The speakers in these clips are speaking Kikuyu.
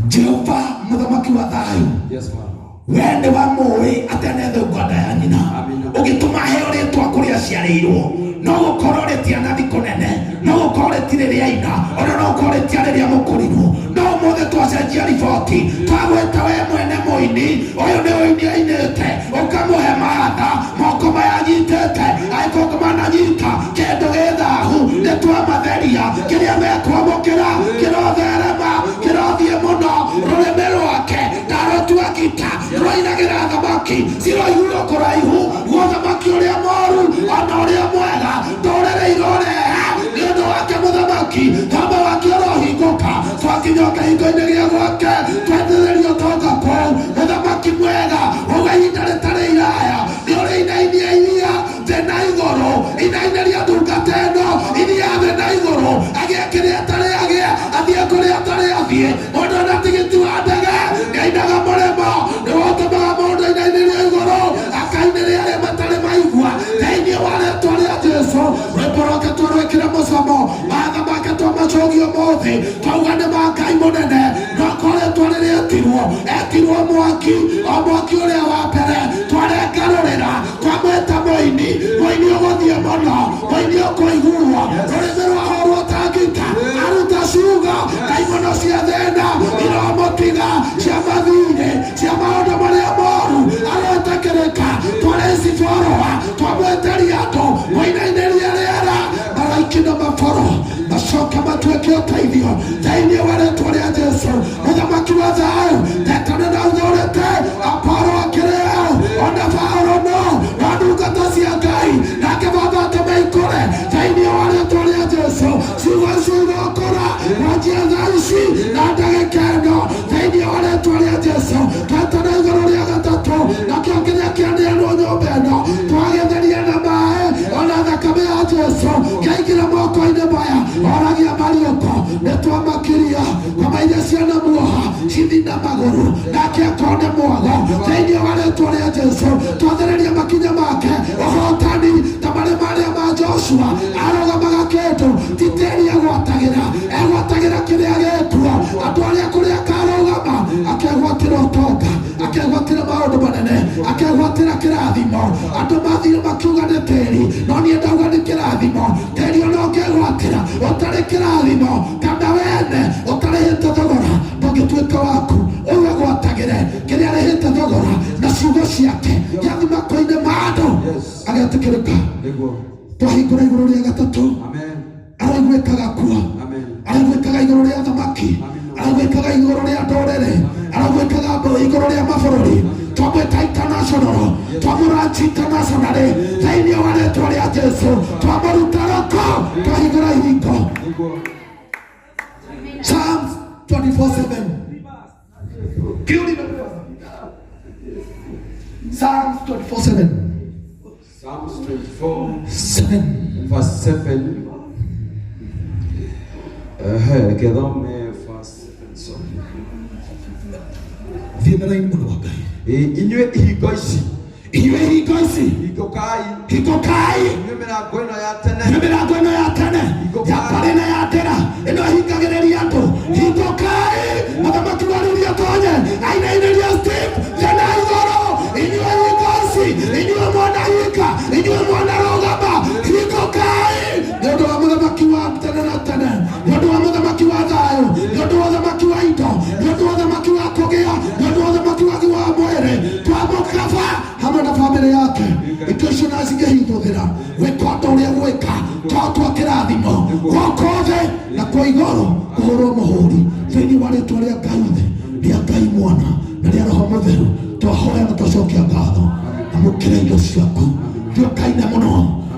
Jehova mũthamaki wa thayũ. Yes, Baba. We nĩ wamũĩ atanethe ngwanda ya nyina. Amina. Ũgĩtũma aheo rĩtwa kũrĩa aciarĩirwo, no gũkorwo rĩtianathi kũnene, no gũkorwo rĩtirĩ rĩaina, ona no gũkorwo rĩtiarĩ rĩa mũkũrinũ, no ũmũthĩ twacenjia riboti, twagwĩta we mwene mũini ũyũ nĩ ũini ainĩte, ũkamũhe mahatha moko maya anyitĩte, angĩkorwo mananyita kĩndũ gĩ thahu, nĩ twamatheria kĩrĩa mekwamũkĩra kĩrotherema, kĩrothiĩ mũno. Rũrĩmĩ rwake ndarũtua ngita, rũinagĩra thamaki ciroiguo kũraihu, guo thamaki ũrĩa moru ona ũrĩa mwega, ndũrĩrĩ iroreha nĩ ũndũ wake. Mũthamaki kama wake ũrohingũka, twakinya kĩhingo-inĩ gĩa gwake, twendithĩrio tonga kũu. Mũthamaki mwega, uga ihinda rĩtarĩ iraya nĩ ũrĩinainia iria thĩ na igũrũ, inainĩria ndungata ĩno iria thĩ na igũrũ, agĩe kĩrĩa atarĩ agĩe, athiĩ kũrĩa atarĩ athiĩ. Mũndũ ona tigiti wa ndege nĩainaga mũrĩmo, nĩwe ũtũmaga mũndũ ainainĩrio igũrũ, akainĩria arĩa matarĩ maigua. Thĩinĩ wa rĩtwa rĩa Jesu, rwĩmbo rwake twarwĩkĩre mũcamo, matha make twamacũgia ũmũthĩ, twauga nĩ ma Ngai mũnene. No koretwo rĩrĩa etirwo mwaki, o mwaki ũrĩa wa mbere twarengarũrĩra, twamwĩta mũini, mũini ũgũthiĩ mũno, mũini ũkũiguo, rũrĩmĩ rwahũrwo ta ngita, aruta ciugo, ndaimono cia thĩna iromũtiga, cia mathirĩ, cia maũndũ marĩa moru aretĩkĩrĩka. Twarĩ boroa twamwĩtĩria andũ mũinainĩrie rĩera, maraiki na maboro macoke matuĩke ũteithio thĩinĩ wa rĩtwa rĩa Jesu. Mũthamaki wa thayũ, tetana na ũthũrĩte Apolo akĩrĩo, ona Paulo no na ndungata cia Ngai, nake baba atũme ikũre thĩinĩ wa rĩtwa rĩa Jesu. Ciugo icio irokũra wanjia thaa ici na ndagĩka ĩno thĩinĩ wa rĩtwa rĩa Jesu. Twetana igũrũ rĩa gatatũ, nakĩo kĩrĩa kĩaneanwo nyũmba ĩno twagĩtheria na maĩ ona thakame ya Jesu, kĩaingĩra moko-inĩ maya oragia mariũko. Nĩ twamakiria ngoma iria ciana muoha cithi na magũrũ, nake akone mwago thĩinĩ wa rĩtwa rĩa Jesu. Twathereria makinya make ũhotani ta marĩ marĩa ma Joshua, arũgamaga kĩndũ ti tĩri egwatagĩra, egwatagĩra kĩrĩa gĩkuo. Andũ arĩa kũrĩa akarũgama akegwatĩra ũtonga, akegwatĩra maũndũ manene, akegwatĩra kĩrathimo. Andũ mathire makiuga nĩ tĩri, no niĩ ndauga nĩ kĩrathimo. Tĩri ona ũngĩgwatĩra ũtarĩ kĩrathimo, kana wene ũtarĩhĩte thogora, ndũngĩtuĩka waku. Ũyũ agwatagĩre kĩrĩa arĩhĩte thogora na ciugo ciake, gĩathi mako-inĩ ma andũ agetĩkĩrĩka. Nĩguo. Twahingũra igũrũ rĩa gatatũ. Amen. Araiguĩkaga kuo. Amen. Araiguĩkaga igũrũ rĩa thamaki, araiguĩkaga igũrũ rĩa ndũrĩrĩ, araiguĩkaga igũrũ rĩa mabũrũri. Twamwĩta international, twamũranchi international thĩinĩ wa rĩtwa rĩa Jesu. Twamũruta roko, twahingũra ihingo. Nĩguo. Psalms 24:7. Kiuri na Psalms 24:7. Psalms 24 7. Verse 7. Ehe, reke thome verse 7, sorry. Thiĩ mbere mũndũ wa Ngai. Ĩ, inyuĩ ihingo ici, Inyuĩ ihingo ici, hingũkai, hingũkai, inyuĩ mĩrango ĩno ya tene, nĩ mĩrango ĩno ya tene, ya mbarĩ na ya ndĩra ĩno ĩhingagĩrĩria andũ, hingũkai, mũthamaki wa rĩu atonye ainainĩria steve thĩ na igũrũ. Inyuĩ hingo ici, inyuĩ mwana hinga, inyuĩ mwana rũgama, hingũkai nĩ ũndũ wa mũthamaki wa tene na tene, nĩ ũndũ wa mũthamaki wa thayũ, nĩ ũndũ wa ũthamaki wa indo, nĩ ũndũ wa ũthamaki wa kũgĩa, nĩ ũndũ wa ũthamaki wa ũgima wa mwĩrĩ. Twamũkaba hamwe na bamĩrĩ yake, indo icio na cingĩhingũthĩra gwĩka ũndũ ũrĩa gwĩka twatwa kĩrathimo gũkũ thĩ na kwa igũrũ kũhũrwo mũhũri thĩinĩ wa rĩtwa rĩa Ngai Ithe, rĩa Ngai Mwana na rĩa Roho Mũtheru. Twahoya na twacokia ngatho. Amũkĩra indo ciaku, thiũkaine mũno,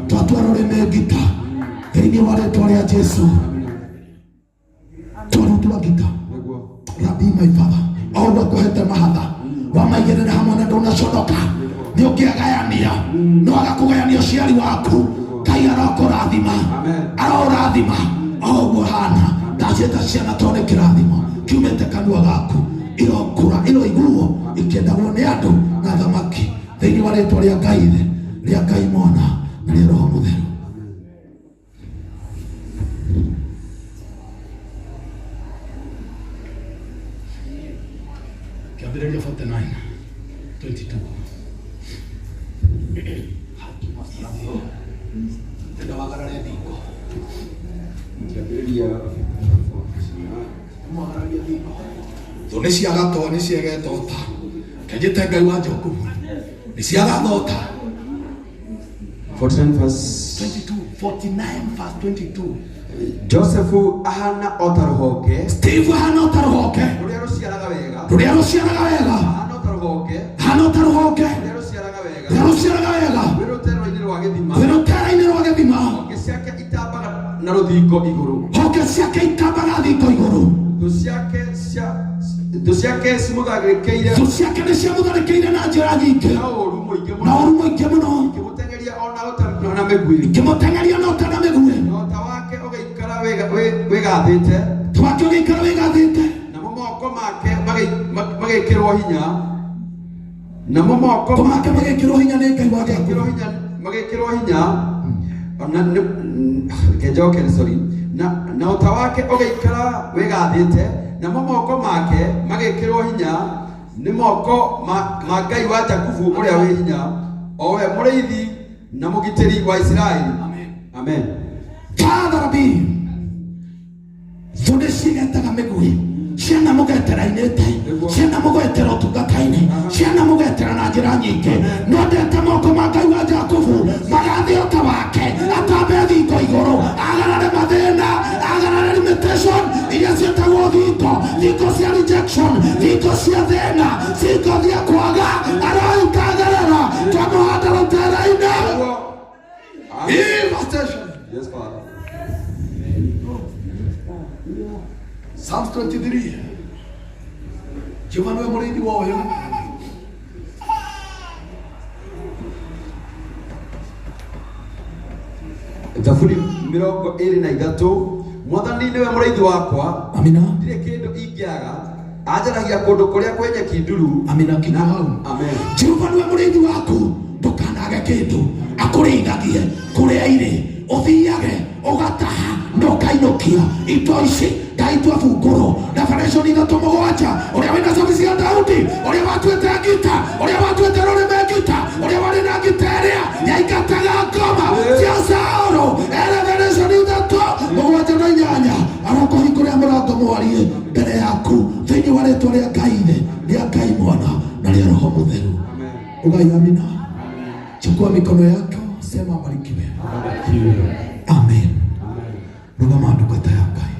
twatua rũrĩmĩ ngita thĩinĩ wa rĩtwa rĩa Jesu. Twarutwa ngita. Nĩguo. Rabi, my father, o ũguo ngũhete mahatha wamaigĩrĩra hamwe na ndũnaconoka, nĩ ũngĩagayania no aga kũgayania ũciari waku. Ngai arokũrathima. Amen. Arorathima o ũguo hana ndaciĩta ciana, tondũ nĩ kĩrathimo kiumĩte kanua gaku. Irokũra, iroiguo ikĩendagwo nĩ andũ na thamaki thĩinĩ wa rĩtwa rĩa Ngai Ithe, rĩa Ngai Mwana na rĩa Roho Mũtheru. Ambĩrĩria 49 22. Tenda wagarare thingo. Kĩambĩrĩria 49. Mwagararie thingo. Thũ nĩ ciagato nĩ ciegetota. Kenjĩte Ngai wa Jakubu. Nĩ ciagathota. 49 verse 22 49 verse 22. Josefu ahana o ta rũhonge Steve ahana o ta rũhonge rũrĩa rũciaraga wega. rũrĩa rũciaraga wega. Ahana o ta rũhonge Ahana o ta rũhonge rũrĩa rũciaraga wega rũrĩa rũciaraga wega. rwĩ rũtero-inĩ rwa gĩthima. Rwĩ rũtera-inĩ rwa gĩthima. Honge ciake itambaga na rũthingo igũrũ. Honge ciake itambaga thingo igũrũ. Thũ ciake cia thũ ciake cimũtharĩkĩire Thũ ciake nĩ ciamũtharĩkĩire na njĩra nyingĩ na ũũru mũingĩ na mũno, ũru mũingĩ mũno. ikĩmũteng'eria o na ũta na mĩguĩ. Ikĩmũteng'eria na ũta na mĩguĩ. Na ũta wake ũgĩikara wĩgathĩte, Twake ũgĩikara wĩgathĩte. namo moko make magĩkĩrwo hinya, namo moko Moko make magĩkĩrwo hinya nĩ Ngai wa magĩkĩrwo Jakubu. hinya magĩkĩrwo hinya ona reke njokere, sorry, na ũta wake ũgĩikara wĩgathĩte, namo moko make magĩkĩrwo hinya nĩ moko ma Ngai wa Jakubu ũrĩa wĩ hinya, o we mũrĩithi na mũgitĩri wa Isiraeli. Amen. Amen. Father Rabbi, thũ nĩ ciĩgetaga mĩguĩ ciana mũgetera-inĩte ciana mũgetera ũtungata-inĩ ciana mũgetera na njĩra nyingĩ no ndete moko ma Ngai wa Jakubu magathe ũta wake atambe thingo igũrũ agarare mathĩna agarare limitation iria ciĩtagwo thingo, thingo cia rejection, thingo cia thĩna, thingo cia kwaga aroikagerera twamũhanda rũtera-inĩ. Nĩguo. Devastation. Yes, Father. Psalms 23. Jehova niwe mũrĩithi wa ũyũ. Thaburi 23. Mwathani nĩwe mũrĩithi wakwa, Amina. ndirĩ kĩndũ ingĩaga. Anjaragia kũndũ kũrĩa kwĩ nyeki nduru. Amina kinya hau. Amen. Jehova niwe mũrĩithi waku ndũkanage kĩndũ akũrĩithagie kũrĩa irĩ ũthiage ũgataha na ũkainũkia indo ici ndaitua bungũrũ Revelation 3:7 ũrĩa wĩna cabi cia Daudi ũrĩa watuĩte ngita ũrĩa watuĩte rũrĩmĩ ngita ũrĩa warĩ na ngita ĩrĩa yaingataga ngoma cia Saũlũ. Revelation 3:7 na 8 arokũhingũrĩra mũrango mwarie mbere yaku thĩinĩ wa rĩtwa rĩa Ngai Ithe, rĩa Ngai Mwana na rĩa Roho Mũtheru. Amen. Ugai amina. Chukua mikono yako, sema abarikiwe. Amen. Rugama ndungata ya Ngai.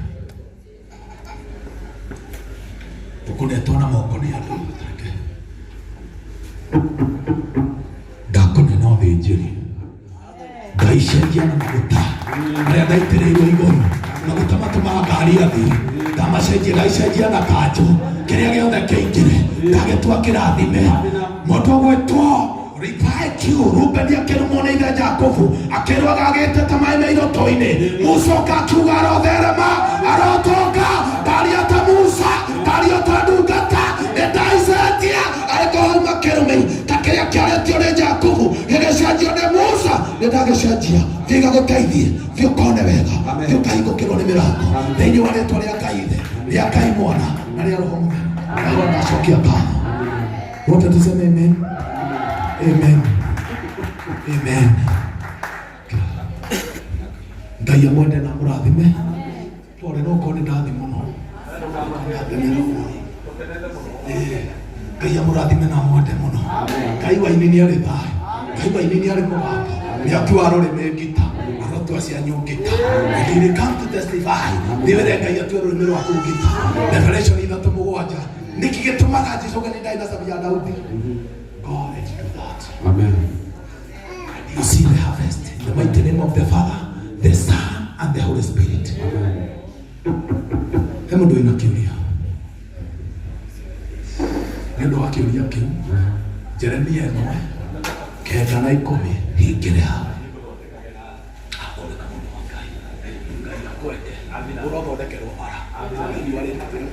Tũkũnetwo na moko nĩ andũ reke. Ndakũnena ũthĩnjĩri. Ngaicenjia na maguta marĩa ndaitĩrĩirwo igũrũ. Maguta matũmaga ngari athiĩ. Ndamacenjia ngaicenjia na kanjũ. Kĩrĩa gĩothe kĩingĩre ndagĩtua kĩrathime. Mũndũ ũgwĩtwo Ripaikiu Rubeni akĩrumwo nĩ ithe Jakubu akĩrwo agagĩte ta maĩ me irũtũ-inĩ. Musa ũka akiuga arotherema arotonga ndaria ta Musa ndaria ta ndungata nĩ ndaicenjia arĩkorwo hauma kĩrumi ta kĩrĩa kĩarĩtio nĩ Jakubu gĩgĩcenjio nĩ Musa nĩ ndagĩcenjia. Thiĩ gagũteithie, thiĩ ũkone wega, Amen. thiĩ ũkahingũkĩrwo nĩ mĩrango thĩinĩ wa rĩtwa rĩa Ngai Ithe, rĩa Ngai Mwana na rĩa Roho Mũtheru. Ndahora ndacokia ngatho. Wote tuseme amen. Amen. Amen. Ngai amwende na amũrathime. Pole no korwo nĩ ndathi mũno. Ngai amũrathime na amwende mũno. Ngai wa ini nĩ arĩ thayũ. Ngai wa ini nĩ arĩ mũgambo. Nĩ atua rũrĩmĩ ngita. Arotua cianyu ngita. And he will come to testify. Nĩ wĩre Ngai atue rũrĩmĩ rwaku ngita. Revelation 3:7. Nĩkĩ gĩtũmaga Jesũ nĩ ndarĩ na cabi ya Daudi? Go and do that. Amen. You see the harvest in the mighty name of the Father, the Son, and the Holy Spirit. Amen. He mũndũ wĩna kĩũria nĩ ũndũ wa kĩũria kĩu Jeremia 1:9 na 10 hingĩre hau akoneka mũndũ wa Ngai. Ngai akwende ũrothondekerwo bara thĩinĩ wa rĩtwa rĩa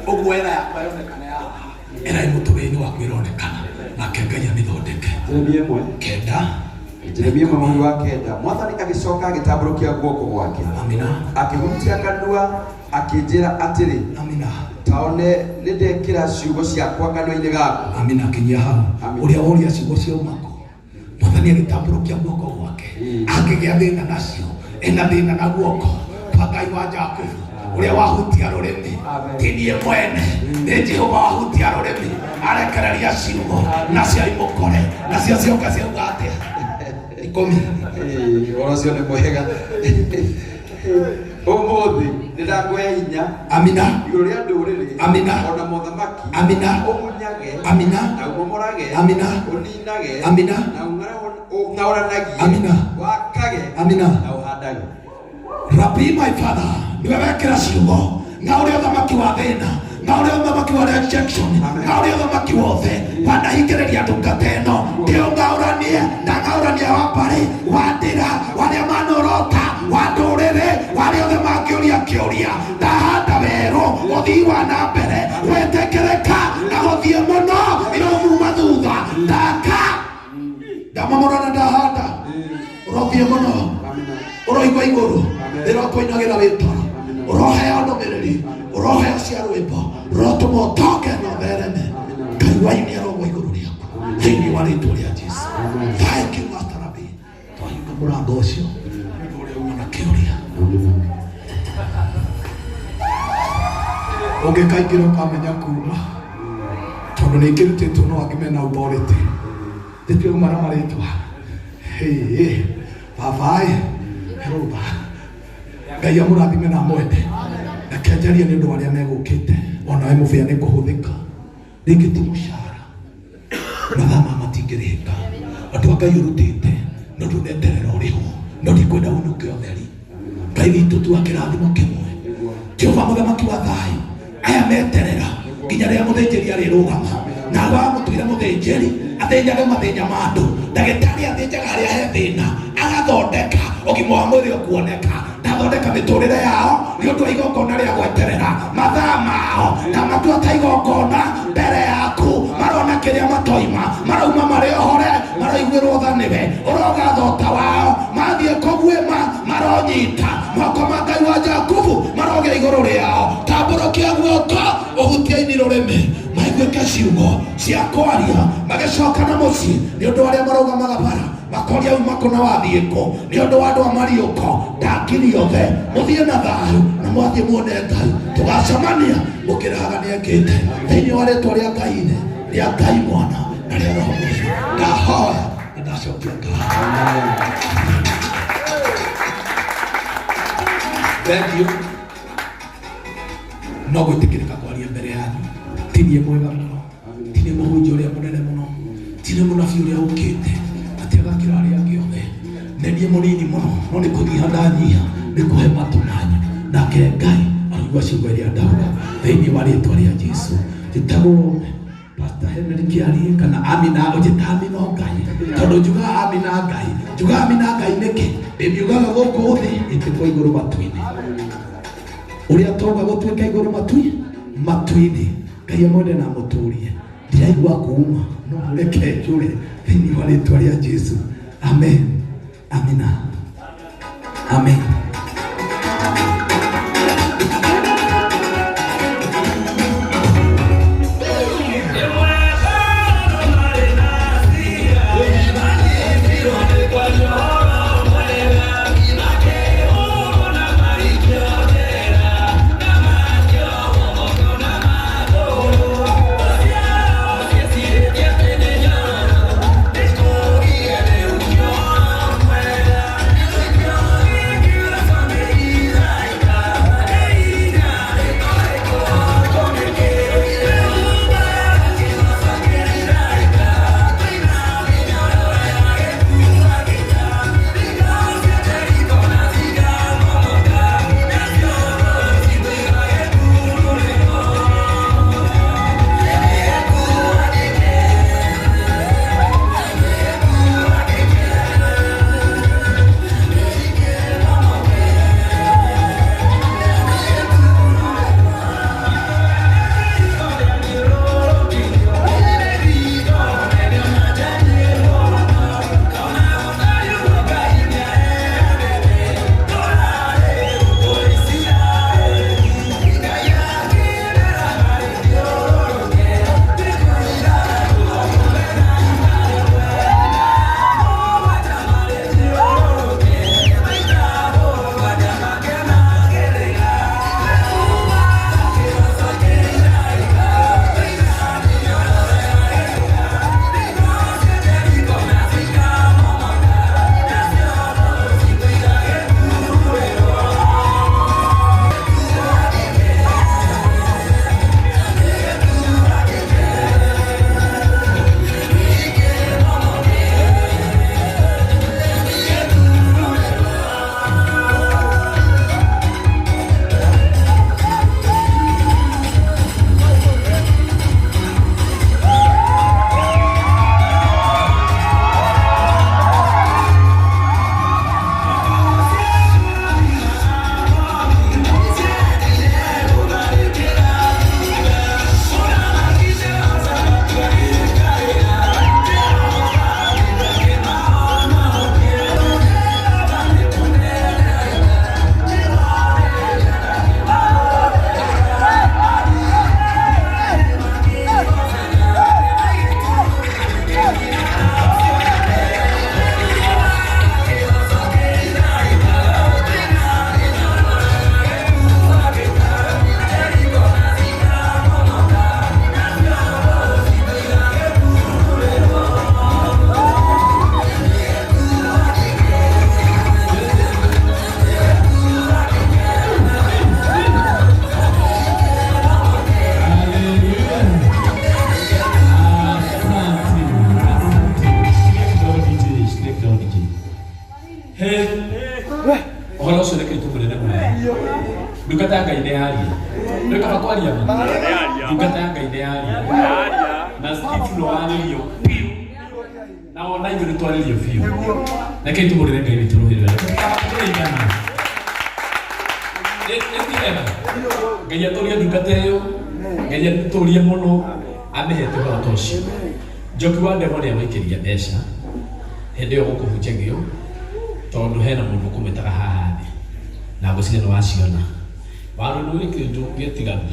ũguo era yakwa yonekana ya haha era ĩ mũtwe-inĩ waku ĩronekana nake Ngai amĩthondeke. Jeremia 1. 9. Jeremia 1 mũhari wa 9. Mwathani agĩcoka agĩtambũrũkia guoko gwake Amina. akĩhutia kanua akĩnjĩra atĩrĩ, Amina. Ta Taone nĩ ndekĩra ciugo ciakwa kanua-inĩ gaku. Amina. Kinyia hau. Amen. Ũrĩa woria ciugo ciauma kũ, mwathani agĩtambũrũkia guoko gwake, angĩgĩa thĩna nacio, ena thĩna na guoko kwa Ngai wa Jakubu ũrĩa wahutia rũrĩmĩ. Amen. Ti niĩ mwene, nĩ Jehova wahutia rũrĩmĩ, arekereria ciugo nacio imũkore, nacio cioka ciauga atĩa? 10. Ĩĩ, ũhoro ũcio nĩ mwega. Ũmũthĩ nĩ ndakũhe hinya Amina. igũrũ rĩa ndũrĩrĩ Amina. ona mothamaki, Amina. ũmunyage Amina. na ũmomorage, Amina. ũninage Amina. na ũng'aũranagie, Amina. wakage Amina. na ũhandage. Rabi, my father, niwe wekĩra ciugo na ũrĩa ũthamaki wa thĩna, na ũrĩa ũthamaki wa rejection, Amen. na ũrĩa ũthamaki wothe wanahingĩrĩria ndungata ĩno, ndĩũng'aũranie na ng'aũrania wa mbarĩ, wa ndĩra, warĩa manorota, wa ndũrĩrĩ, warĩa othe mangĩũria kĩũria. Ndahanda werũ ũthii wa na mbere wetĩkĩrĩka na gũthiĩ mũno iromuma thutha. Ndaka, ndamomora na ndahanda, ũrothiĩ mũno, Amina. ũroigua igũrũ Amen. rĩrokũinagĩra wĩtoro, Amen. ũroheo ndũmĩrĩri, ũroheo cia rwĩmbo, ũrotũma ũtonge na ũthereme. Ngai wanyu nĩ arogwo igũrũ rĩaku thĩinĩ wa rĩtwa rĩa Jesu. Thank you, Master Rabbi. Twahinga mũrango ũcio nĩ ũndũ ũrĩa uma na kĩũria, ũngĩkaingĩra ũkamenya kuma, tondũ nĩ ingĩrutĩtwo no angĩ mena authority ndĩtue uma na marĩtwa. Hey, babaĩ herũtha, Ngai amũrathime na amwende. Reke njarie nĩ ũndũ wa arĩa megũkĩte, onawe mũbĩa nĩ kũhũthĩka rĩngĩ ti mũcara, mathaa ma matingĩrĩhĩka. Andũ a Ngai ũrutĩte no ndũneterera ũrĩhwo, no ndikwenda ũnũke ũtheri. Ngai witũ tua kĩrathimo kĩmwe. Jehova mũthamaki wa thayũ, aya meterera nginya rĩrĩa mũthĩnjĩri arĩrũgama, na wamũtuire mũthĩnjĩri athĩnjage mathĩna ma andũ. Ndagĩtarĩ athĩnjaga harĩa he thĩna, agathondeka ũgima wa mwĩrĩ ũkuoneka. Ndathondeka mĩtũrĩre yao nĩ ũndũ wa igongona rĩa gweterera mathaa mao, na matua ta igongona mbere yaku. Marona kĩrĩa matoima, marauma marĩ ohore, maroiguĩrwo tha nĩwe. Ũrogatha ũta wao mathiĩ kũguĩma, maronyita moko ma Ngai wa Jakubu marogĩa igũrũ rĩao. Tambũrũkia guoko ũhutie ini rũrĩmĩ, maiguĩke ciugo cia kwaria magĩcoka na mũciĩ, nĩ ũndũ arĩa marũgamaga bara makoria uma kũ na wathiĩ kũ, nĩ ũndũ wa andũ a mariũko. Ndakiri othe mũthiĩ na thayũ na mwathiĩ muone Ngai. Tũgacemania mũkĩrahaga nĩ ekĩte thĩinĩ wa rĩtwa rĩa Ngai Ithe, rĩa Ngai Mwana na rĩa Roho Mũtheru. Ndahoya na ndacokia ngatho. Thank you. No gwĩtĩkĩrĩka kwaria mbere yanyu, ti niĩ mwega mũno, ti niĩ mũhunjia ũrĩa mũnene mũno, ti niĩ mũnabii ũrĩa ũkĩte atĩ agakĩra arĩa angĩ othe. Nĩ niĩ mũnini mũno, no nĩ kũnyiha ndanyiha nĩ kũhe matũ manyu, nake Ngai aroigua ciugo iria ndauga thĩinĩ wa rĩtwa rĩa Jesu. Njĩtagwo Pastor Henry Kĩarie kana Amina, ũnjĩta Amina o Ngai, tondũ njugaga Amina Ngai, njugaga Amina Ngai nĩkĩ? Ndĩmiugaga gũkũ thĩ ĩtĩkwo igũrũ matu-inĩ, ũrĩa tauga gũtuĩka igũrũ matu-inĩ. Ngai amwende na amũtũrie. Ndiraigua kuuma, no reke njũre thĩinĩ wa rĩtwa rĩa Jesu. Amen. Amina. Amen. Yeah. Ndungata ya Ngai nĩ yaria. Nĩ kaba kwaria ma? Ndungata ya Ngai nĩ yaria. Na Steve nĩ warĩrio biũ. Na ona ithuĩ nĩ twarĩrio biũ. Rekei tũhũrĩre Ngai witũ rũhĩ rwega. Tũrĩigana. Nĩ ti wega? Ngai atũrie ndungata ĩyo. Ngai atũrie mũno amĩhete ũhoro ta ũcio. Njoki wa Ndegwa nĩ egũikĩria mbeca hĩndĩ ĩyo gũkũhunjagio tondũ hena mũndũ ũkũmĩtaga haha thĩ na ngwĩciria nĩ waciona. Waru nĩ kĩndũ gĩtiganu.